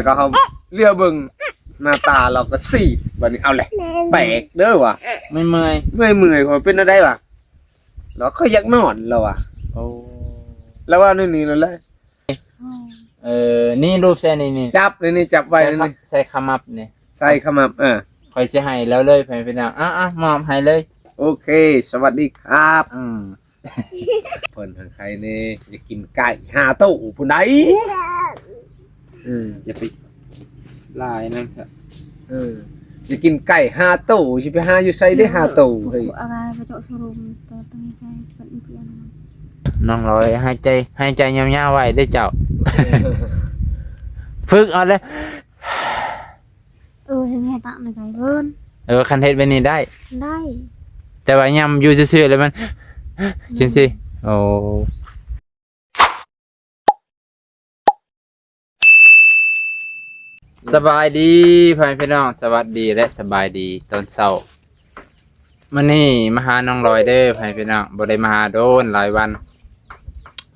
ແລ້ວກໍເຮົາຫຼຽວເບິ່ງໜ້າຕາລາວກໍຊີດ ບັດນີ້ເອົາແຫຼະ ແປກເດີວ່າ ເມື່ອຍໆ ເມື່ອຍໆ ຂ້ອຍເປັນແນວໃດວະ ລາວກໍຢາກນອນລາວວ່າ ໂອ້ ລາວວ່າແນວນີ້ລະແຫຼະ ເອີ ນີ້ຮູບໃສ່ນີ້ ນີ້ ຈັບນີ້ ນີ້ ຈັບໄວ້ນີ້ ໃສ່ຂະມັບນີ້ ໃສ່ຂະມັບ ເອີ ຂ້ອຍຊິໃຫ້ລາວເລີຍ ພໍ່ແມ່ພີ່ນ້ອງ ອ່ະໆ ມອບໃຫ້ເລີຍ ໂອເຄ ສະຫວັດດີຄັບ ອືມ ເພິ່ນຫັ້ນໃຄແນ່ ຢາກກິນໄກ່ຫ້າໂຕພຸ້ນໃດ ອືມ ຢ່າໄປຫຼາຍນຳຊະ ເອີ ຢາກກິນໄກ່ຫ້າໂຕ ຊິໄປຫາຢູ່ໃສເດ້ຫ້າໂຕເຮີ້ຍ ນ້ອງລອຍ ຫາຍໃຈ ຫາຍໃຈຍາວໆໄວ້ເດີເຈົ້າ ຝຶກເອົາເລີຍ ເອີ ເຮັດໃຫ້ຕາໃນໄກເບິ່ນ ເອີ ຄັນເຮັດແບບນີ້ໄດ້ ໄດ້ ແຕ່ວ່າຍາມຢູ່ຊື່ໆແລ້ວມັນ ອືມ ຈັ່ງຊີ້ ໂອ້ ສະບາຍດີພໍ່ແມ່ພີ່ນ້ອງ ສະຫວັດດີ ແລະ ສະບາຍດີຕອນເຊົ້າ ມື້ນີ້ມາຫານ້ອງລອຍເດີພໍ່ແມ່ພີ່ນ້ອງ ບໍ່ໄດ້ມາຫາໂດນຫຼາຍວັນ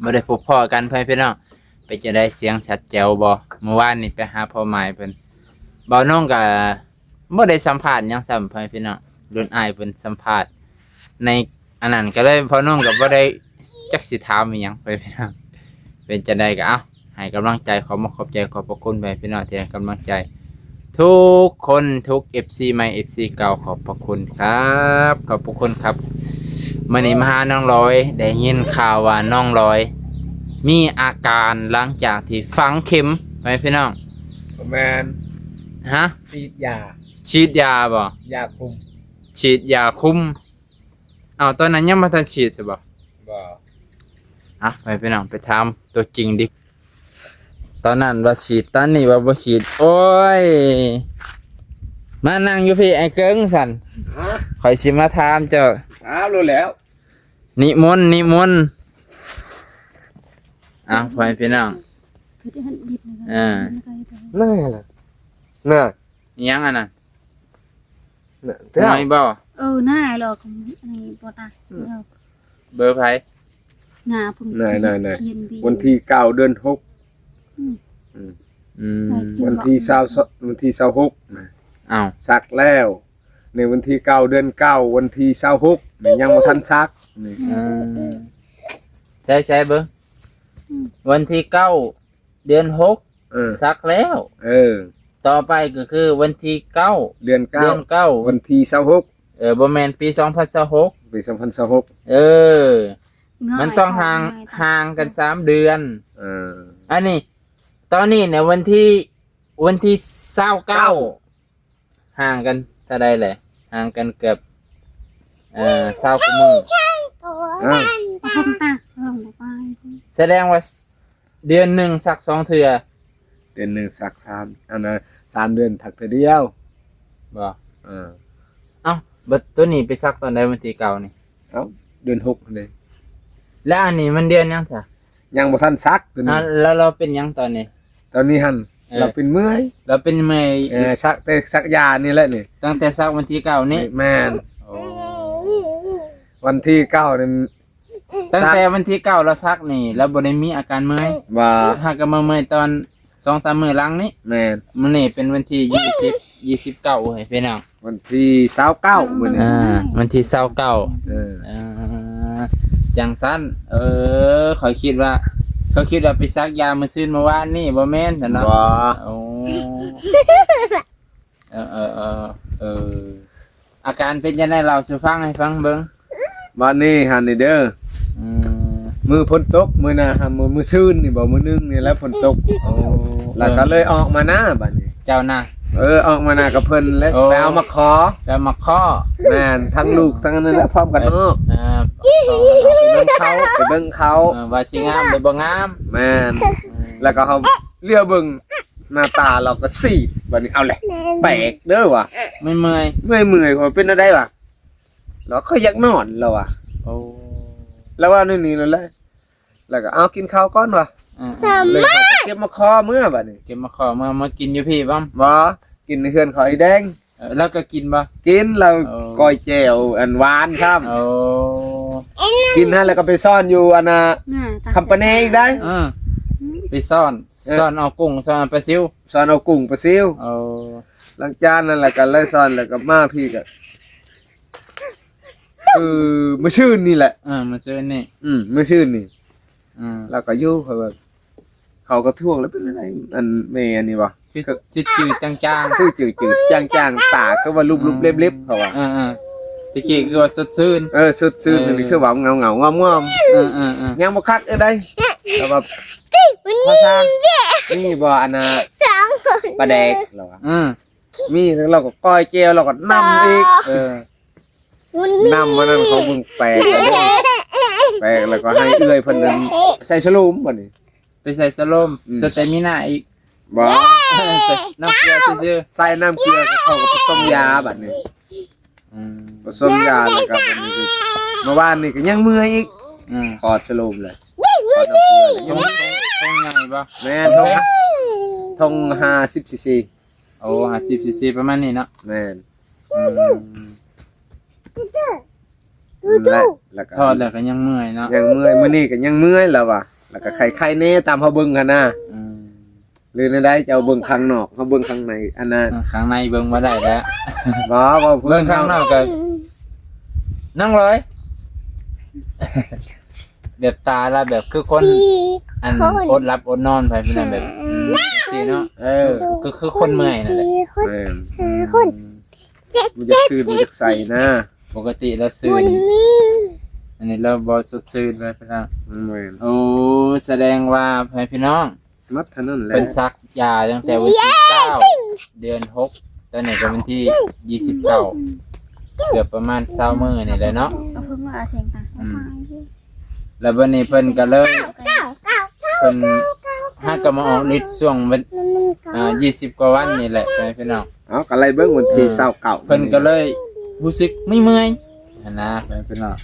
ບໍ່ໄດ້ພົບພໍ້ກັນພໍ່ແມ່ພີ່ນ້ອງ ເປັນຈັ່ງໃດ ສຽງຊັດແຈວບໍ່? ມື້ວານນີ້ໄປຫາພໍ່ໝາຍເພິ່ນ ບ່າວນົງກະບໍ່ໄດ້ສຳພາດຫຍັງຊ້ຳ ພໍ່ແມ່ພີ່ນ້ອງ ລຸ້ນອ້າຍເພິ່ນສຳພາດໃນອັນນັ້ນ ກະເລີຍພໍ່ນົງກະບໍ່ໄດ້ຈັກຊິຖາມອີ່ຫຍັງ ພໍ່ແມ່ພີ່ນ້ອງ ເປັນຈັ່ງໃດກະເອົາ ໃຫ້ກຳລັງໃຈ ຂອບມຸກຂອບໃຈ ຂອບພະຄຸນພໍ່ແມ່ພີ່ນ້ອງທີ່ໃຫ້ກຳລັງໃຈ ທຸກຄົນ ທຸກເອັຟຊີໃໝ່ ເອັຟຊີເກົ່າ ຂອບພະຄຸນຄັບ ຂອບພະຄຸນຄັບ ມື້ນີ້ມາຫານ້ອງລອຍ ໄດ້ຍິນຂ່າວວ່ານ້ອງລອຍມີອາການຫຼັງຈາກທີ່ຝັງເຂັມ ພໍ່ແມ່ພີ່ນ້ອງ ບໍ່ແມ່ນ ຮະ ສີດຢາ ສີດຢາບໍ່? ຢາຄຸມ ສີດຢາຄຸມ ເອົ້າ ຕອນນັ້ນຍັງບໍ່ທັນສີດຊະບໍ່? ບໍ່ ອ່ະ ໄປພີ່ນ້ອງ ໄປຖາມຕົວຈິງດິ ຕອນນັ້ນວ່າສີດ ຕອນນີ້ວ່າບໍ່ສີດ ໂອ້ຍ ມານັ່ງຢູ່ພີ້ ອ້າຍເກີງ ຊັ້ນ ຮະ ຂ້ອຍຊິມາຖາມເຈົ້າ ຖາມໂລດແລ້ວ ນິມົນ ນິມົນ ເອົ້າ ພໍ່ແມ່ພີ່ນ້ອງ ເອີ ນັ້ນແຫຼະ ນັ້ນ ອີ່ຫຍັງອັນນັ້ນ? ນະ ນ້ອຍບໍ່? ເອີ ນ້ອຍຫຼອກ ອັນນີ້ບໍ່ຕາຍ ອືມ ເອີ ເບີໃຜ? ໜ້າເພິ່ນ ນາຍ ນາຍ ນາຍ ວັນທີເກົ້າ ເດືອນຫົກ ອືມ ອືມ ອືມ ວັນທີຊາວ ວັນທີຊາວຫົກນະ ອ້າວ ສັກແລ້ວ ໃນວັນທີເກົ້າ ເດືອນເກົ້າ ວັນທີຊາວຫົກນີ້ ຍັງບໍ່ທັນສັກນີ້ ອືມ ໃສ່ ໃສ່ເບິ່ງ ອືມ ວັນທີເກົ້າ ເດືອນຫົກ ເອີ ສັກແລ້ວ ເອີ ຕໍ່ໄປກໍຄືວັນທີເກົ້າ ເດືອນເກົ້າ ເດືອນເກົ້າ ວັນທີຊາວຫົກ ເອີ ບໍ່ແມ່ນ ປີສອງພັນຊາວຫົກ ປີສອງພັນຊາວຫົກ ເອີ ມັນຕ້ອງຫ່າງ ຫ່າງກັນສາມເດືອນ ເອີ ອັນນີ້ ຕອນນີ້ນະ ວັນທີ ວັນທີຊາວເກົ້າ ເກົ້າ ຫ່າງກັນເທົ່າໃດແຫຼະ? ຫ່າງກັນເກືອບ ເອີ ຊາວກວ່າມື້ ເອີ ສະແດງວ່າເດືອນໜຶ່ງສັກສອງເທື່ອ ເດືອນໜຶ່ງສັກສາມ ອັນນະ ສາມເດືອນສັກເທື່ອດຽວ ບໍ່? ເອີ ເອົ້າ ບັດໂຕນີ້ໄປສັກຕອນໃດ ວັນທີເກົ້ານີ້? ເອົ້າ ເດືອນຫົກຫັ້ນເດ້ ແລ້ວອັນນີ້ມັນເດືອນຫຍັງຊະ? ຍັງບໍ່ທັນສັກໂຕນີ້ ແລ້ວ ແລ້ວເປັນຫຍັງຕອນນີ້? ຕອນນີ້ຫັ້ນ ເອີ ລາວເປັນເມື່ອຍ ລາວເປັນເມື່ອຍ ເອີ ສັກແຕ່ສັກຢານີ້ແຫຼະນີ້ ຕັ້ງແຕ່ສັກວັນທີເກົ້ານີ້ ແມ່ນ ໂອ້ ວັນທີເກົ້ານີ້ ຕັ້ງແຕ່ວັນທີເກົ້າລາວສັກນີ້ ລາວບໍ່ໄດ້ມີອາການເມື່ອຍ ວ່າ ຫາກະມາເມື່ອຍຕອນສອງສາມມື້ຫຼັງນີ້ ແມ່ນ ມື້ນີ້ເປັນວັນທີ ຍີ່ສິບ ຍີ່ສິບເກົ້າເຮີ້ຍ ພີ່ນ້ອງ ວັນທີຊາວເກົ້າມື້ນີ້ ອ່າ ວັນທີຊາວເກົ້າ ເອີ ເອີ ຈັ່ງຊັ້ນ ເອີ ຂ້ອຍຄິດວ່າ ຂ້ອຍຄິດວ່າໄປສັກຢາມື້ຊືນມື້ວານນີ້ ບໍ່ແມ່ນຊັ້ນເນາະ ບໍ່ ໂອ້ ເອີ ເອີ ເອີ ເອີ ອາການເປັນຈັ່ງໃດ ເລົ່າສູ່ຟັງ ໃຫ້ຟັງເບິ່ງ ບາດນີ້ຫັ້ນນີ້ເດີ ອືມ ມື້ຝົນຕົກ ມື້ນະ ມື້ ມື້ຊືນນີ້ບໍ່ ມື້ໜຶ່ງນີ້ແຫຼະຝົນຕົກ ໂອ້ ແລ້ວກໍເລີຍອອກມານາບາດນີ້ ເຈົ້ານະ ເອີ ອອກມານາກັບເພິ່ນແລ້ວ ໂອ້ ໄປເອົາໝາກຄໍ່ ໄປເອົາໝາກຄໍ່ ແມ່ນ ທັງລູກທັງອັນນັ້ນແຫຼະ ພ້ອມກັນອອກ ເອີ ໄປເບິ່ງເຂົາ ໄປເບິ່ງເຂົາ ເອີ ວ່າຊິງາມຫຼືບໍ່ງາມ ແມ່ນ ແລ້ວກໍເຮົາຫຼຽວເບິ່ງ ໜ້າຕາລາວກໍຊີດ ບັດນີ້ເອົາແຫຼະ ແປກເດີວ່າ ເມື່ອຍໆ ເມື່ອຍໆ ຂ້ອຍເປັນແນວໃດວະ ລາວກໍຢາກນອນລາວວ່າ ໂອ້ ລາວວ່າແນວນີ້ລະແຫຼະ ລາວກໍເອົາກິນເຂົ້າກ່ອນວ່າ ເອີ ເລີຍເຮົາກໍເກັບໝາກຄໍ່ເມືອບັດນີ້ ເກັບໝາກຄໍ່ເມືອ ມາກິນຢູ່ພີ້ບໍ່? ບໍ່ ກິນໃນເຮືອນເຂົາອີ່ແດງ ເອີ ລາວກໍກິນບໍ່? ກິນ ລາວ ກ້ອຍແຈ່ວອັນຫວານຊ້ຳ ໂອ້ ກິນຫັ້ນແລ້ວກໍໄປຊ້ອນຢູ່ອັນນ່າ ຄຳປະແນອີກໄດ໋ ເອີ ໄປຊ້ອນ ເອີ ຊ້ອນເອົາກຸ້ງ ຊ້ອນເອົາປາຊິວ ຊ້ອນເອົາກຸ້ງປາຊິວ. ເອີ ຫຼັງຈາກນັ້ນແຫຼະກໍເລີຍຊ້ອນ ແລ້ວກໍມາພີ້ກໍ ຄືມື້ຊືນນີ້ແຫຼະ. ເອີ ມື້ຊືນນີ້ ອືມ ມື້ຊືນນີ້ ອືມ ແລ້ວກໍຢູ່ ຂ້ອຍວ່າ ເຂົາກໍທວງແລ້ວ ເປັນຈັ່ງໃດ ອັນແມ່ອັນນີ້ບໍ່ ຄື ຄືຈື່ໆຈາງໆ ຄືຈື່ໆຈາງໆ ຕາຄືວ່າລຸບໆເລັບໆ ເຂົາວ່າ ເອີໆ ຕະກີ້ຄືວ່າສົດຊື່ນ ເອີ ສົດຊື່ນ ເອີ ນີ້ຄືວ່າເຫງົາໆງອມໆ ເອີໆໆ ຍັງບໍ່ຄັກເອີໃດ ແຕ່ວ່າພາສາ ມີບໍ່ອັນນ່າ ປາແດກ ລາວວ່າ ເອີ ມີ ແລ້ວເຮົາກໍກ້ອຍແຈ່ວ ເຮົາກໍນຳອີກ ເອີ ນຳ ອັນນັ້ນເຂົາເບິ່ງແປກແລ້ວເດ້ ແປກແລ້ວກໍໃຫ້ເອື້ອຍເພິ່ນນັ້ນໃສ່ສະໂລມບັດນີ້ ໄປໃສ່ສະໂລມ ອືມ ໃສ່ແຕ່ມີໜ້າອີກ ບໍ່ ໃສ່ນ້ຳເກືອຊື່ໆ ໃສ່ນ້ຳເກືອ ເຂົາກໍປະສົມຢາບັດນີ້ ອືມ ປະສົມຢາ ແລ້ວກໍບັດນີ້ກໍ ເມື່ອວານນີ້ກໍຍັງເມື່ອຍອີກ ອືມ ຖອດສະໂລມເລີຍ ຖອດນ້ຳເກືອ ທົ່ງ ທົ່ງໃຫຍ່ບໍ່? ແມ່ນ ທົ່ງ ທົ່ງຫ້າສິບຊີຊີ ໂອ້ ຫ້າສິບຊີຊີ ປະມານນີ້ເນາະ ແມ່ນ ອືມ ແລ້ວ ແລ້ວກໍ ຖອດແລ້ວກໍຍັງເມື່ອຍເນາະ ຍັງເມື່ອຍ ມື້ນີ້ກໍຍັງເມື່ອຍລາວວ່າ ແລ້ວກໍໄຂ້ໆແດ່ຕາມເຮົາເບິ່ງຫັ້ນນະ ອືມ ຫຼືແນວໃດ ເຈົ້າເບິ່ງຂ້າງນອກ ເຮົາເບິ່ງຂ້າງໃນ ອັນນັ້ນ ເອີ ຂ້າງໃນເບິ່ງບໍ່ໄດ້ແລ້ວ ບໍ່ ເວົ້າພື້ນ ເບິ່ງຂ້າງນອກກໍ ນາງລອຍ ແບບຕາລະແບບຄືຄົນ ທີ່ ອັນ ຄົນ ອົດຫຼັບອົດນອນໄປ ພີ່ນ້ອງ ແບບ ອືມ ຈັ່ງຊີ້ເນາະ ເອີ ຄື ຄືຄົນເມື່ອຍນັ້ນແຫຼະ ທີ່ຄົນ ແມ່ນ ຫ້າຄົນ ອືມ ເຈັດ ບໍ່ຢາກຊື່ນ ບໍ່ຢາກໃສນະ ປົກກະຕິລາວຊື່ນ ບຸນມີ ອັນນີ້ລາວບໍ່ສົດຊື່ນໄປ ພີ່ນ້ອງ ແມ່ນ ໂອ້ ສະແດງວ່າ ພໍ່ແມ່ພີ່ນ້ອງ ໝົດເທົ່ານັ້ນແຫຼະ ເພິ່ນສັກຢາຕັ້ງແຕ່ວັນທີເກົ້າ ເດືອນຫົກ ຕອນນີ້ກໍວັນທີຍີ່ສິບເກົ້າ ເກືອບປະມານຊາວມື້ນີ້ແຫຼະເນາະ ເອົາເພິ່ນມາເອົາເສັງຕາ ອືມ ແລ້ວບັດນີ້ເພິ່ນກໍເລີຍ ເພິ່ນ ຫາກໍມາອອກລິດຊ່ວງວັນ ອ່າ ຍີ່ສິບກວ່າວັນນີ້ແຫຼະ ພີ່ນ້ອງ ເອົາ ກໍໄລ່ເບິ່ງວັນທີ ເອີ ຊາວເກົ້າ ເພິ່ນກໍເລີຍຮູ້ສຶກເມື່ອຍໆຫັ້ນນະ ພີ່ນ້ອງ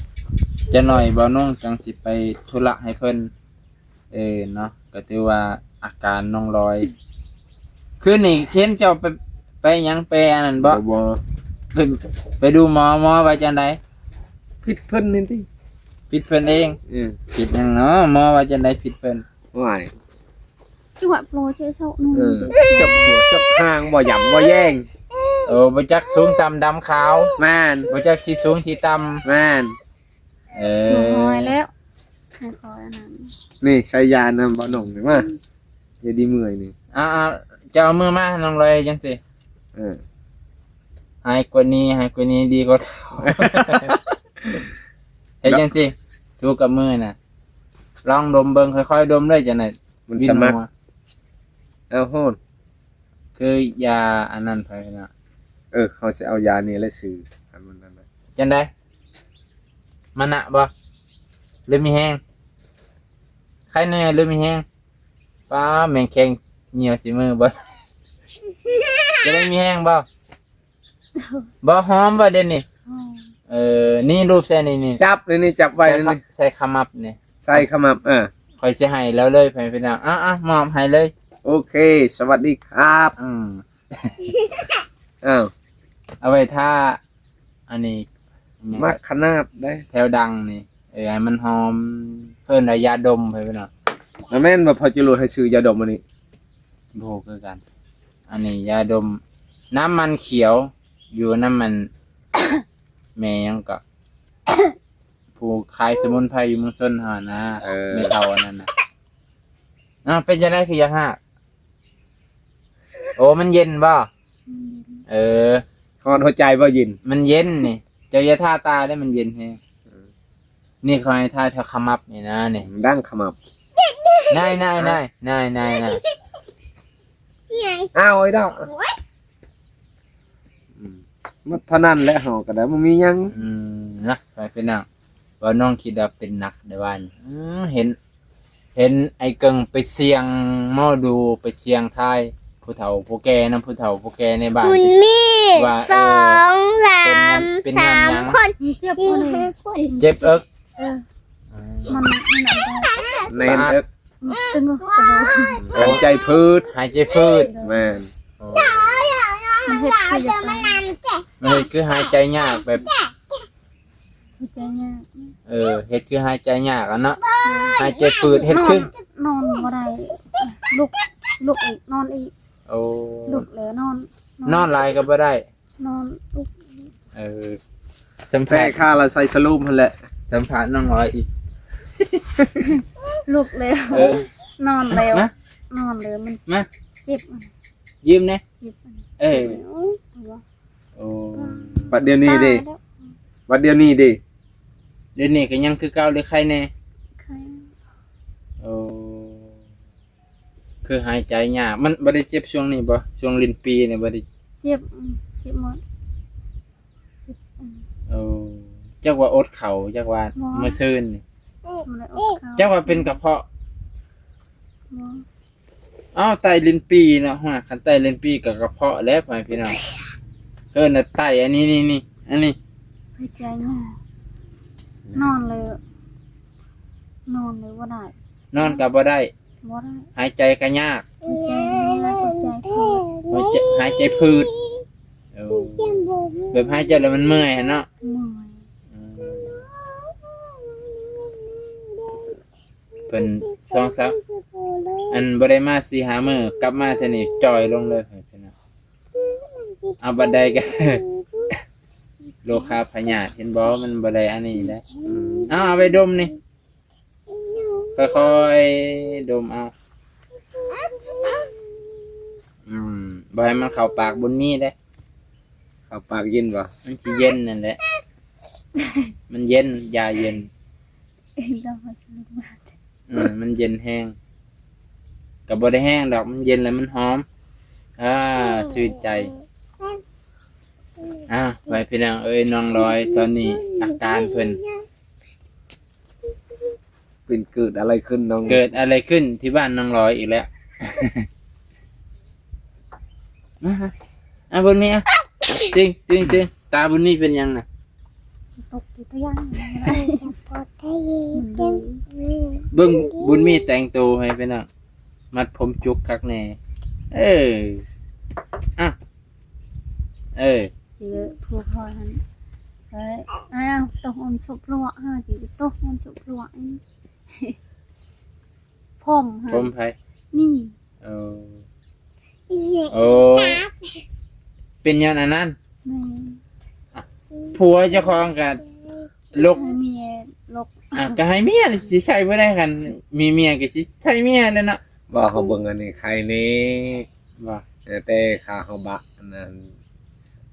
ຈັກໜ່ອຍບ່າວນົງຈັ່ງຊິໄປທຸລະໃຫ້ເພິ່ນ ເອີເນາະ ກໍຖືວ່າອາການນ້ອງລອຍ ຄືນນີ້ເຫັນເຈົ້າໄປ ໄປຫຍັງ ໄປອັນນັ້ນບໍ່? ບໍ່ ໄປ ໄປດູໝໍ ໝໍວ່າຈັ່ງໃດ? ຜິດເພິ່ນນີ້ຕິ ຜິດເພິ່ນເອງ ເອີ ຜິດຫຍັງເນາະ ໝໍວ່າຈັ່ງໃດ ຜິດເພິ່ນ? ໂອ້ຍ ຈວກໂປເຈໂຊະໜຶ່ງ ເອີ ຈົບຫົວຈົບຫາງ ບໍ່ຢຳບໍ່ແຢງ ໂອ້ ບໍ່ຈັກສູງຕ່ຳດຳຂາວ ແມ່ນ ບໍ່ຈັກທີ່ສູງທີ່ຕ່ຳ ແມ່ນ ເອີ ບໍ່ຮອຍແລ້ວ ໃຫ້ຂ້ອຍອັນນັ້ນ ນີ້ໃຊ້ຢານຳບ່າວນົງນີ້ມາ ຢ່າດີເມື່ອຍນີ້ ອ່າໆ ເຈົ້າເອົາມືມາ ນ້ອງລອຍຈັ່ງຊີ້ ເອີ ຫາຍກວ່ານີ້ ຫາຍກວ່ານີ້ດີກວ່າເກົ່າ ເຮັດຈັ່ງຊີ້ ຖືກັບມືນະ ລອງດົມເບິ່ງ ຄ່ອຍໆດົມເລີຍ ຈັ່ງນັ້ນ ມັນສະໝັກ ເອົາໂຫດ ຄືຢາອັນນັ້ນໄປນະ ເອີ ເຮົາຊິເອົາຢານີ້ແຫຼະຊື່ ອັນນັ້ນນະ ຈັ່ງໃດ? ມານະບໍ່? ຫຼືມີແຮງ? ໄຄແນ່ຫຼືມີແຮງ? ປ້າ ແມ່ງແຂງຍ່ຽວຊິມືບໍ່? ຈະໄດ້ມີແຮງບໍ່? ບໍ່ຫອມບໍ່ດຽວນີ້? ຫອມ ເອີ ນີ້ລູບໃສ່ນີ້ ນີ້ ຈັບນີ້ ນີ້ ຈັບໄວ້ນີ້ ໃສ່ຂະມັບນີ້ ໃສ່ຂະມັບ ເອີ ຂ້ອຍຊິໃຫ້ລາວເລີຍ ພໍ່ແມ່ພີ່ນ້ອງ ເອົາໆ ມອບໃຫ້ເລີຍ ໂອເຄ ສະຫວັດດີຄັບ ອືມ ອ້າວ ເອົາໄວ້ຖ້າ ອັນນີ້ ມັກຂະໜາດເດ້ ແຖວດັງນີ້ ເອີ ໃຫ້ມັນຫອມ ເອີ້ນວ່າຢາດົມ ພໍ່ແມ່ພີ່ນ້ອງ ແມ່ນບໍ່ ພໍ່ຈິໂລດໃຫ້ຊື່ຢາດົມອັນນີ້? ບໍ່ຮູ້ຄືກັນ ອັນນີ້ຢາດົມ ນ້ຳມັນຂຽວ ຢູ່ນຳອັນ ແມ່ຫຍັງເກາະ ຜູ້ຂາຍສະໝຸນໄພຢູ່ເມືອງຊົນເຮົານະ ເອີ ແມ່ເຖົ້າອັນນັ້ນນະ ອ້າວ ເປັນຈັ່ງໃດຄືຢາກຮາກ? ໂອ້ ມັນເຢັນບໍ່? ເອີ ຮອດຫົວໃຈບໍ່ເຢັນ? ມັນເຢັນນີ້ ເຈົ້າຢ່າທາຕາເດ້ ມັນເຢັນແຮງ ນີ້ເຂົາໃຫ້ທາແຖວຂະໝັບນີ້ນະ ນີ້ ດັງຂະໝັບ ນາຍໆໆ ອ້າວ ໄອ້ດອກ ອືມ ໝົດເທົ່ານັ້ນແຫຼະ ເຮົາກໍໄດ້ບໍ່ມີຫຍັງ ອືມ ນະ ໄປເປັນຫຍັງ ວ່ານ້ອງຄິດວ່າເປັນໜັກໃດວ່ານີ້ ອືມ ເຫັນ ເຫັນໄອ້ເກິ່ງໄປສ່ຽງໝໍດູ ໄປສ່ຽງທາຍຜູ້ເຖົ້າຜູ້ແກ່ນຳ ຜູ້ເຖົ້າຜູ້ແກ່ໃນບ້ານ ມັນມີ ວ່າ ເອີ ສອງ ສາມ ເປັນຫຍັງ ສາມ ເປັນຫຍັງ ຄົນ ເຈັບ ເຈັບເອິກ ເອີ ມັນ ມັນ ໃນເອິກ ຕຶງ ຫາຍໃຈຝືດ ຫາຍໃຈຝືດ ແມ່ນ ໂອ້ ມັນເຮັດຄືຢາກຕາຍ ມັນເຮັດຄືຫາຍໃຈຍາກແບບ ຫາຍໃຈຍາກ ເອີ ເຮັດຄືຫາຍໃຈຍາກຫັ້ນເນາະ ຫາຍໃຈຝືດ ເຮັດຄື ນອນ ນອນບໍ່ໄດ້ ລຸກ ລຸກອີກ ນອນອີກ. ໂອ້ ລຸກແລ້ວນອນ ນອນຫຼາຍກໍບໍ່ໄດ້ ນອນ ລຸກ. ເອີ ສຳພາດ ແຕ່ຂ້າລະໃສ່ສະໂລມຫັ້ນແຫຼະ ສຳພາດນ້ອງລອຍອີກ. ລຸກແລ້ວ ເອີ ນອນແລ້ວ ນອນແລ້ວ ມັນ ມາ ເຈັບ ຢືມແດ່ ເຈັບ. ເອີ ໂອ້ ບັດດຽວນີ້ເດ ບັດດຽວນີ້ເດ? ດຽວນີ້ກໍຍັງຄືເກົ່າ ຫຼືໄຄແດ່? ໄຄ. ໂອ້ ຄືຫາຍໃຈຍາກ. ມັນບໍ່ໄດ້ເຈັບຊ່ວງນີ້ບໍ່? ຊ່ວງຫຼິ້ນປີນີ້ບໍ່ໄດ້? ເຈັບ ເຈັບໝົດ ເຈັບ. ໂອ້ ຈັກວ່າອົດເຂົ້າ ຈັກວ່າ ບໍ່ ມື້ຊືນນີ້ ບໍ່ໄດ້ອົດເຂົ້າ. ຈັກວ່າເປັນກະເພາະ ບໍ່. ອ້າວ ໄຕ້ຫຼິ້ນປີເນາະ. ຫາ ຄັນໄຕ້ຫຼິ້ນປີກໍກະເພາະແຫຼະ ພໍ່ແມ່ພີ່ນ້ອງ. ເອີ້ນວ່າໄຕ້ອັນນີ້ ນີ້ ນີ້ ອັນນີ້ ຫາຍໃຈຍາກ. ນອນເລີຍ ນອນເລີຍບໍ່ໄດ້ ນອນກໍບໍ່ໄດ້ ບໍ່ໄດ້ ຫາຍໃຈກໍຍາກ ຫາຍໃຈຍາກ ຫາຍໃຈຜືດ ຫາຍໃຈຜືດ. ໂອ້ ແບບຫາຍໃຈແລ້ວມັນເມື່ອຍຫັ້ນເນາະ. ເມື່ອຍ. ອືມ ເພິ່ນສອງສາມ ອັນ ບໍ່ໄດ້ມາສີ່ຫ້າມື້ ກັບມາເທື່ອນີ້ຈ່ອຍລົງເລີຍພີ່ນ້ອງ. ເອົາ ບັດໃດກໍ ໂລຄາພະຍາດ ເຫັນບໍ່? ມັນບໍ່ໄດ້ອັນນີ້ແຫຼະ. ອືມ ເອົາ ເອົາໄປດົມນີ້ ຄ່ອຍໆດົມເອົາ. ອືມ ບໍ່ໃຫ້ມັນເຂົ້າປາກບຸນມີເດ້. ເຂົ້າປາກເຢັນບໍ່? ມັນຊິເຢັນນັ້ນແຫຼະ ມັນເຢັນ ຢາເຢັນ. ເອີ ມັນເຢັນແຮງ ກໍບໍ່ໄດ້ແຮງດອກ ມັນເຢັນແລ້ວມັນຫອມ ອ່າ ຊື່ນໃຈ. ອ່າ ໄວ້ພີ່ນ້ອງເອີຍ ນ້ອງລອຍ ຕອນນີ້ອາການເພິ່ນ ເປັນເກີດອະໄລຂຶ້ນນ້ອງ? ເກີດອະໄລຂຶ້ນທີ່ບ້ານນ້ອງລອຍອີກແລ້ວ? ມາ ອ່ະ ບຸນມີ ອ່ະ ຕຶງ ຕຶງ ຕຶງ ຕາບຸນມີເປັນຫຍັງນະ? ຕົກຢູ່ຕະຫຍັງ ເບິ່ງບຸນມີແຕ່ງໂຕໃຫ້ເພິ່ນນະ ມັດຜົມຈຸກຄັກແນ່. ເອີ ອ່ະ ເອີ ຊິເລີຜູ້ພອຍຫັ້ນ ເອີ ອ້າວ ຕົກອົນສົບຫຼວກ ຫາຊິຕົກອົນສົບຫຼວກ ຜົມ ຜົມໃຜ? ນີ້. ໂອ້ ໂອ້ ເປັນຍ້ອນອັນນັ້ນ? ແມ່ນ. ຜົວເຈົ້າຂອງກະລົກ ໃຫ້ເມຍລົກ ອ່ະ ກະໃຫ້ເມຍຊິໃສ່ບໍ່ໄດ້ ຄັນມີເມຍກະຊິໃສ່ເມຍແຫຼະເນາະ. ບໍ່ ເຮົາເບິ່ງອັນນີ້ໄຄນີ້ ບໍ່ ແຕ່ຂ້າເຮົາບະ ອັນນັ້ນ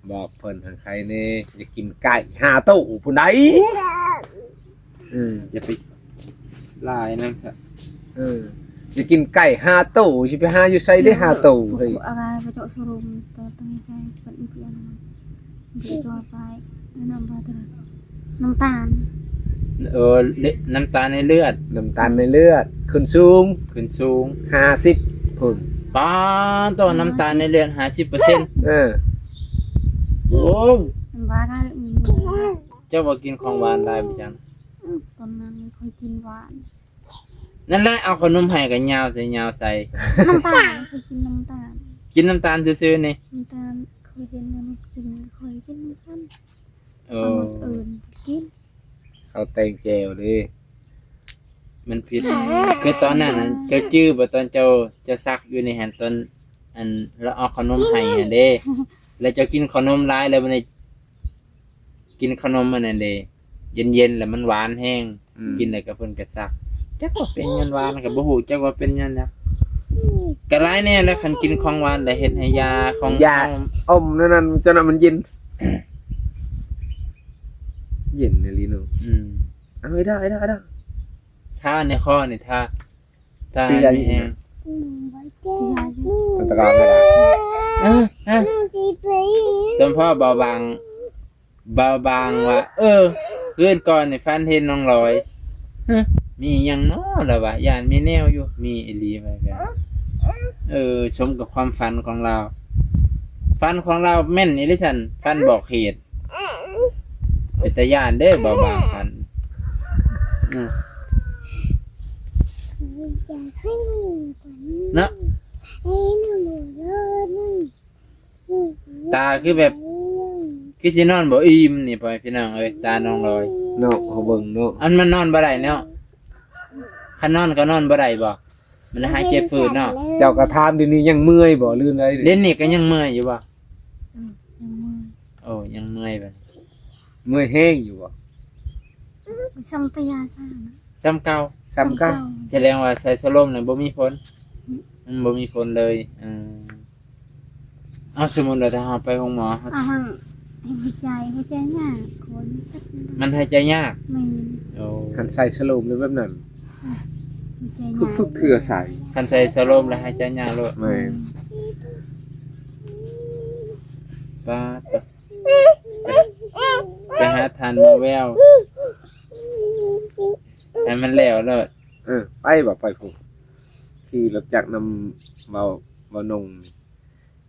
ບອກເພິ່ນໃຫ້ໄຄແດ່ ຢາກກິນໄກ່ຫ້າໂຕພຸ້ນໃດ. ອືມ ຢ່າໄປຫຼາຍນຳຊະ. ເອີ ຢາກກິນໄກ່ຫ້າໂຕ ຊິໄປຫາຢູ່ໃສໄດ້ຫ້າໂຕເຮີ້ຍ? ອາລາຍໄປເຈາະໂຊຣູມ ແຕ່ວ່າຕ້ອງໃຫ້ເພິ່ນອີກອັນໜຶ່ງ ຈອດໄປ ນ້ຳຕານ ເອີ ນ້ຳຕານໃນເລືອດ ນ້ຳຕານໃນເລືອດຂຶ້ນສູງ ຂຶ້ນສູງ ຫ້າສິບພຸ້ນ. ປາດໂທ້ ນ້ຳຕານໃນເລືອດຫ້າສິບເປີເຊັນ. ເອີ ໂອ້ ມັນວ່າໄດ້ ເຈົ້າບໍ່ກິນຂອງຫວານຫຼາຍບໍ່ຈັງ? ອືມ ຕອນນັ້ນຂ້ອຍກິນຫວານ ນັ້ນແຫຼະ ເອົາຂະໜົມໃຫ້ກໍຍາວໃສ່ ຍາວໃສ່ ນ້ຳຕານ ຂ້ອຍກິນນ້ຳຕານ ກິນນ້ຳຕານຊື່ໆນີ້ ນ້ຳຕານ ຂ້ອຍເຫັນມັນກິນ ຂ້ອຍກິນນຳກັນ. ເອີ ເຂົາແຕ່ງແຈ່ວເດ້ ມັນຜິດ. ຄືຕອນນັ້ນຫັ້ນ ເຈົ້າຈື່ບໍ່ ຕອນເຈົ້າ ເຈົ້າຊັກຢູ່ນີ້ຫັ້ນ ຕອນ ອັນ ລາວເອົາເຂົ້າໜົມໃຫ້ຫັ້ນເດ້ ແລ້ວເຈົ້າກິນເຂົ້າໜົມຫຼາຍ ແລ້ວບັດນີ້ ກິນເຂົ້າໜົມອັນນັ້ນເດ້ ເຢັນໆ ແລ້ວມັນຫວານແຮງ. ອືມ ກິນແລ້ວກໍເພິ່ນກໍຊັກ ຈັກວ່າເປັນຍ້ອນຫວານກໍບໍ່ຮູ້ ຈັກວ່າເປັນຍ້ອນຫຍັງ. ກໍຫຼາຍແນວແຫຼະ ຄັນກິນຂອງຫວານແລ້ວເຮັດໃຫ້ຢາຂອງ ຢາ ເຮົາ ອົມນັ້ນ ນັ້ນ ເຈົ້ານັ້ນມັນເຢັນ ເຢັນອີ່ຫຼີເນາະ. ອືມ ເອົາ ໄອ້ດາ ໄອ້ດາ ໄອ້ດາ ທາໃນຄໍນີ້ ທາ ທາໃຫ້ມີແຮງ. ອືມ ອັນຕະກອນກໍໄດ້ ເອີ ເອີ ສົມພໍເບົາບາງ ເບົາບາງວ່າ ເອີ ຄືນກ່ອນນີ້ຝັນເຫັນນ້ອງລອຍ ຮະ ມີຫຍັງນໍລະວະ ຢ້ານມີແນວຢູ່ ມີອີ່ຫຼີວ່າຊັ້ນ. ເອີ ສົມກັບຄວາມຝັນຂອງລາວ ຝັນຂອງລາວແມ່ນອີ່ຫຼີຊັ້ນ ຝັນບອກເຫດ. ເປັນຕາຢ້ານເດ້ ເບົາບາງ ຝັນ ອືມ ເນາະ. ຕາຄືແບບ ຄືຊິນອນບໍ່ອີ່ມນີ້ ພໍ່ແມ່ພີ່ນ້ອງເອີຍ ຕານ້ອງລອຍເນາະ ເຮົາເບິ່ງເນາະ ອັນມັນນອນບໍ່ໄດ້ເນາະ ຄັນນອນກໍນອນບໍ່ໄດ້ບໍ່? ມັນຫາຍເຈັບຟື້ນເນາະ. ເຈົ້າກໍຖາມ ດຽວນີ້ຍັງເມື່ອຍບໍ່ ຫຼືໃດ? ດຽວນີ້ກໍຍັງເມື່ອຍຢູ່ບໍ່? ເອີ ຍັງເມື່ອຍ. ໂອ້ ຍັງເມື່ອຍບັດນີ້. ເມື່ອຍແຮງຢູ່ບໍ່? ສ່ຳແຕ່ຢາຊານະ. ສ່ຳເກົ່າ. ສ່ຳເກົ່າ. ສ່ຳເກົ່າ. ສະແດງວ່າໃສ່ສະໂລມນະບໍ່ມີຜົນ. ອືມ ມັນບໍ່ມີຜົນເລີຍ. ເອີ ເອົາ ສົມມຸດວ່າຖ້າເຮົາໄປໂຮງໝໍ ເຮົາ ເອົາ ໃຫ້ຫົວໃຈ ຫົວໃຈຍາກຄົນ ມັນຫາຍໃຈຍາກ. ແມ່ນ. ໂອ້ ຄັນໃສ່ສະໂລມແລ້ວແບບນັ້ນ ຫົວໃຈຍາກ ທຸກໆເທື່ອໃສ່. ຄັນໃສ່ສະໂລມແລ້ວຫາຍໃຈຍາກໂລດ. ແມ່ນ. ປາດໂທ້ ໄປຫາທ່ານໝໍແວວ ໃຫ້ມັນແລ້ວໂລດ. ເອີ ໄປບໍ່ ໄປພຸ້ນ ຂີ່ລົດຈັກນຳເບົາ ເບົານົງ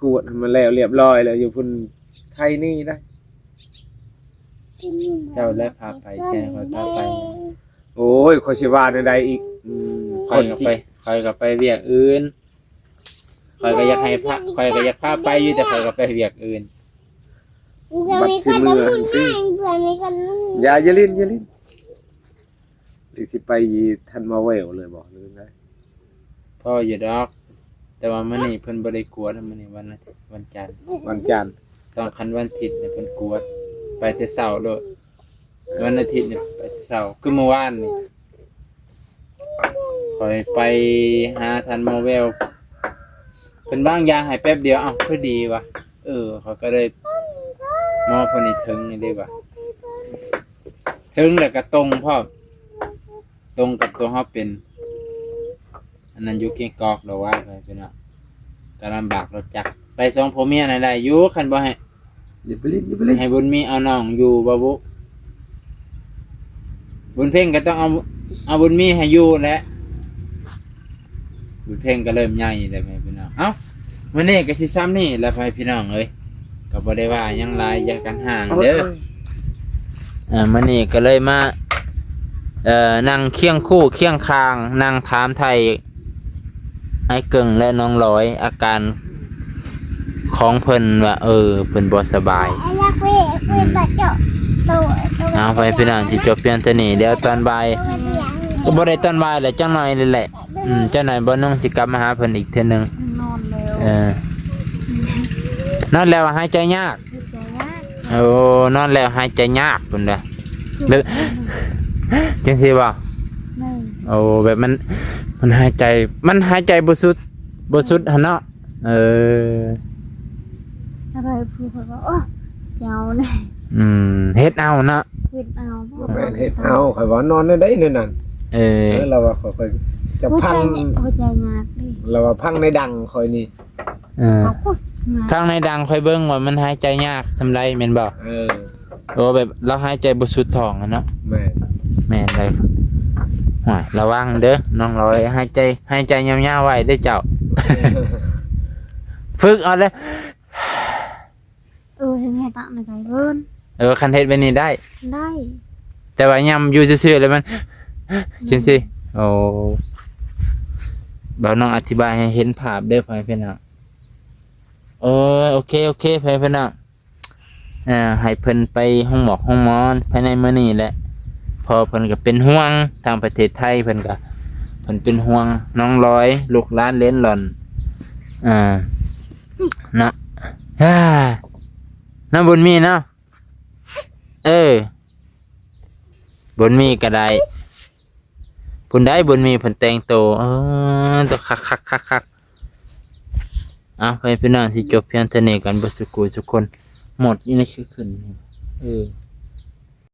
ກວດໃຫ້ມັນແລ້ວລຽບຮ້ອຍແລ້ວ ຢູ່ພຸ້ນໄທນີ້ໄດ໋. ເຈົ້າແຫຼະພາໄປ ແຕ່ຂ້ອຍພາໄປ. ໂອ້ຍ ຂ້ອຍຊິວ່າແນວໃດອີກ? ອືມ ຂ້ອຍກໍໄປ ຂ້ອຍກໍໄປວຽກອື່ນ. ຂ້ອຍກໍຢາກໃຫ້ພາ ຂ້ອຍກໍຢາກພາໄປຢູ່ ແຕ່ຂ້ອຍກໍໄປວຽກອື່ນ. ບັດຊິເມືອຫັ້ນຕິ. ຢ່າ ຢ່າຫຼິ້ນ ຢ່າຫຼິ້ນ. ຊິໄປທ່ານໝໍແວວເລີຍບໍ່ ຫຼືໃດ? ພໍຢູ່ດອກ ແຕ່ວ່າມື້ນີ້ເພິ່ນບໍ່ໄດ້ກວດ. ມື້ນີ້ວັນອາທິດ ວັນຈັນ. ວັນຈັນ. ຕ້ອງ ຄັນວັນທິດນີ້ເພິ່ນກວດ ໄປແຕ່ເຊົ້າໂລດ. ວັນອາທິດນີ້ໄປແຕ່ເຊົ້າ ຄືມື້ວານນີ້ ຂ້ອຍໄປຫາທ່ານໝໍແວວ ເພິ່ນວາງຢາໃຫ້ແປັບດຽວ. ເອົ້າ ຄືດີວະ. ເອີ ຂ້ອຍກໍເລີຍ ໝໍເພິ່ນນີ້ເຖິງນີ້ເດ້ວະ. ເຖິງແລ້ວກໍຕົງພ້ອມ ຕົງກັບຕົວເຮົາເປັນ ອັນນັ້ນຢູ່ກຽງກອກດອກວ່າ ໄປພີ່ນ້ອງ ກໍລຳບາກລົດຈັກ. ໄປສອງຜົວເມຍນັ້ນໄດ້ຢູ່ ຄັນບໍ່ໃຫ້ ຢ່າໄປຫຼິ້ນ ຢ່າໄປຫຼິ້ນ ໃຫ້ບຸນມີເອົານ້ອງຢູ່ບໍ່ບຸ? ບຸນເພັງກໍຕ້ອງເອົາ ເອົາບຸນມີໃຫ້ຢູ່ແຫຼະ. ບຸນເພັງກໍເລີ່ມໃຫຍ່ແລ້ວ ພໍ່ແມ່ພີ່ນ້ອງ. ເອົ້າ ມື້ນີ້ກໍຊິຊ່ຳນີ້ແຫຼະ ພໍ່ແມ່ພີ່ນ້ອງເອີຍ ກໍບໍ່ໄດ້ວ່າຫຍັງຫຼາຍ ຢ່າກັນຫ່າງເດີ. ເອີ ມື້ນີ້ກໍເລີຍມາ ເອີ ນັ່ງຄຽງຄູ່ຄຽງຂ້າງ ນັ່ງຖາມໄຖ່ອ້າຍເກິ່ງ ແລະ ນ້ອງລອຍ ອາການຂອງເພິ່ນວ່າ ເອີ ເພິ່ນບໍ່ສະບາຍ. ເອົາ ພໍ່ແມ່ພີ່ນ້ອງ ຊິຈົບພຽງເທົ່ານີ້ ດຽວຕອນບ່າຍ ກໍບໍ່ໄດ້ຕອນບ່າຍແຫຼະ ຈັກໜ້ອຍນີ້ແຫຼະ. ອືມ ຈັກໜ້ອຍບ່າວນົງຊິກັບມາຫາເພິ່ນອີກເທື່ອໜຶ່ງ. ນອນແລ້ວ ເອີ ນອນແລ້ວຫາຍໃຈຍາກ. ຫາຍໃຈຍາກ. ໂອ້ ນອນແລ້ວຫາຍໃຈຍາກເພິ່ນວ່າ ແບບ ຈັ່ງຊີ້ບໍ່? ແມ່ນ. ໂອ້ ແບບມັນ ມັນຫາຍໃຈ ມັນຫາຍໃຈບໍ່ສຸດ ບໍ່ສຸດຫັ້ນເນາະ. ເອີ ແລ້ວໄປຜູ້ເພິ່ນວ່າ ໂອ້ ເຈົ້ານີ້ ອືມ ເຮັດເອົາເນາະ. ເຮັດເອົາ. ບໍ່ແມ່ນເຮັດເອົາ ຂ້ອຍວ່ານອນແນວໃດແນວນັ້ນ. ເອີ ເອີ ລາວວ່າຂ້ອຍ ຂ້ອຍຈະພັງ ຫົວໃຈຍາກເດ້ ລາວວ່າພັງໃນດັງຂ້ອຍນີ້. ເອີ ພັງໃນດັງຂ້ອຍເບິ່ງວ່າມັນຫາຍໃຈຍາກສ່ຳໃດແມ່ນບໍ່? ເອີ ໂອ້ ແບບລາວຫາຍໃຈບໍ່ສຸດທ້ອງຫັ້ນເນາະ. ແມ່ນ ແມ່ນເລີຍ. ໂອ້ຍ ລະວັງເດີນ້ອງລອຍ ຫາຍໃຈ ຫາຍໃຈຍາວໆໄວ້ເດີເຈົ້າ. ຝຶກເອົາເລີຍ. ເອີ ເຮັດໃຫ້ຕາໜ້າໄກເກີນ. ເອີ ຄັນເຮັດແບບນີ້ໄດ້ ໄດ້ ແຕ່ວ່າຍາມຢູ່ຊື່ໆແລ້ວມັນ ອືມ ຈັ່ງຊີ້. ໂອ້ ບ່າວນ້ອງອະທິບາຍໃຫ້ເຫັນພາບເດີ ພໍ່ແມ່ພີ່ນ້ອງ. ໂອ້ຍ ໂອເຄ ໂອເຄ ພໍ່ແມ່ພີ່ນ້ອງ. ເອີ ໃຫ້ເພິ່ນໄປໂຮງໝໍໂຮງໝໍພາຍໃນມື້ນີ້ແຫຼະ ເພາະເພິ່ນກໍເປັນຫ່ວງ ທາງປະເທດໄທເພິ່ນກໍ ເພິ່ນເປັນຫ່ວງນ້ອງລອຍ ລູກຫຼານເລນຫຼອນ ເອີ ເນາະ. ນ້ອງບຸນມີເນາະ. ເອີ ບຸນມີກໍໄດ້ ພຸ້ນໄດ໋ ບຸນມີເພິ່ນແຕ່ງໂຕ ເອີ ໂຕຄັກໆໆໆ. ເອົາ ພໍ່ແມ່ພີ່ນ້ອງ ຊິຈົບພຽງເທົ່ານີ້ກັນເບິດສູ່ຜູ້ສູ່ຄົນ. ໝົດອີ່ນີ້ຄືຂຶ້ນ ເອີ